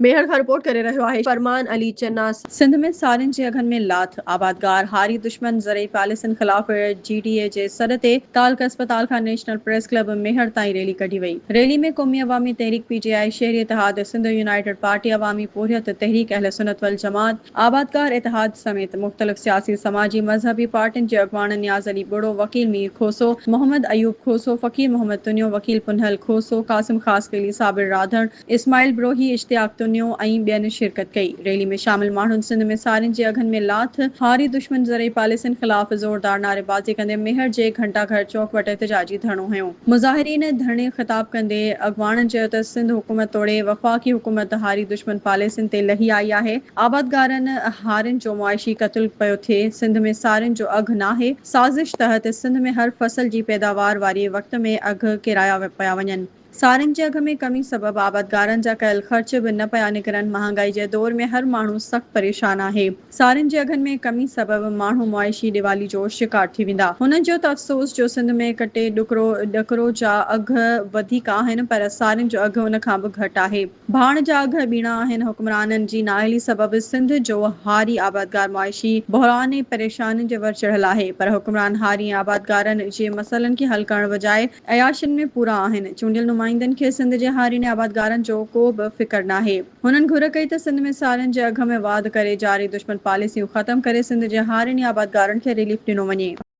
ميهڙ کان رپورٽ ڪري رهيو آهي فرمان علي چنا. سنڌ ۾ سارين جي اگهن ۾ لاٿ، آبادگار هاري دشمن زرعي پاليسين خلاف جي ڊي اي جي سڏ تي تعلقه اسپتال کان نيشنل پريس ڪلب ميهڙ تائين ريلي ڪڍي وئي. ريلي ۾ قومي عوامي تحريڪ، پي ٽي آء، شهري اتحاد، سنڌ يونائيٽيڊ پارٽي، عوامي پورهيت تحريڪ، اهل سنت والجماعت، آبادگار اتحاد سميت مختلف سياسي، سماجي، مذهبي پارٽين جي اڳواڻن نياز علي ٻڙو، وڪيل مير کوسو، محمد ايوب کوسو، فقير محمد تنيو، وڪيل پنهل کوسو، قاسم خاصخيلي، صابر راڌڻ، اسماعيل بروهي، اشتياق تنيو ۽ ٻين شرڪت ڪئي. ريلي ۾ شامل ماڻهن سنڌ ۾ سارين جي اگهن ۾ لاٿ، هاري دشمن زرعي پاليسين خلاف زوردار نعريبازي ڪندي ميهڙ جي گهنٽا گهر چوڪ وٽ احتجاجي ڌرڻو هنيو. مظاهرين ڌرڻي خطاب ڪندي اڳواڻن چيو ته سنڌ حڪومت توڙي وفاقي حڪومت هاري دشمن پاليسين تي لهي آئي آهي، آبادگارن هارين جو معاشي قتل پيو ٿئي، سنڌ ۾ سارين جو اگهه ناهي، سازش تحت سنڌ ۾ هر فصل جي پيداوار واري وقت ۾ اگهه ڪيرايا پيا وڃن. سارين جي اگهه ۾ ڪمي سبب آبادگارن جا ڪيل خرچ به نه پيا نڪرن، مهانگائي جي دور ۾ هر ماڻهو سخت پريشان آهي، سارين جي اگهن ۾ ڪمي سبب ماڻهو معاشي ڏيوالي جو شڪار ٿي ويندا. هنن چيو ته افسوس جو سنڌ ۾ ڪٽي ڏڪرو ڏڪرو جا اگهه وڌيڪ آهن پر سارين جو اگهه ان کان به گهٽ آهي، ڀاڻ جا اگهه ٻيڻا آهن، حڪمرانن جي نااهلي سبب سنڌ جو هاري آبادگار معاشي بحران ۽ پريشانين جي ور چڙهيل آهي پر حڪمران هاري ۽ آبادگارن جي مسئلن کي حل ڪرڻ بجاء عياشين ۾ پورا آهن، چونڊيل نمائندن کي سنڌ جي هارين ۽ آبادگارن جو ڪو به فڪر ناهي. هنن گهر ڪئي ته سنڌ ۾ سارين جي اگهه ۾ واڌ ڪري جاري دشمن پاليسيون ختم ڪري سنڌ جي هارين ۽ آبادگارن کي رليف ڏنو وڃي.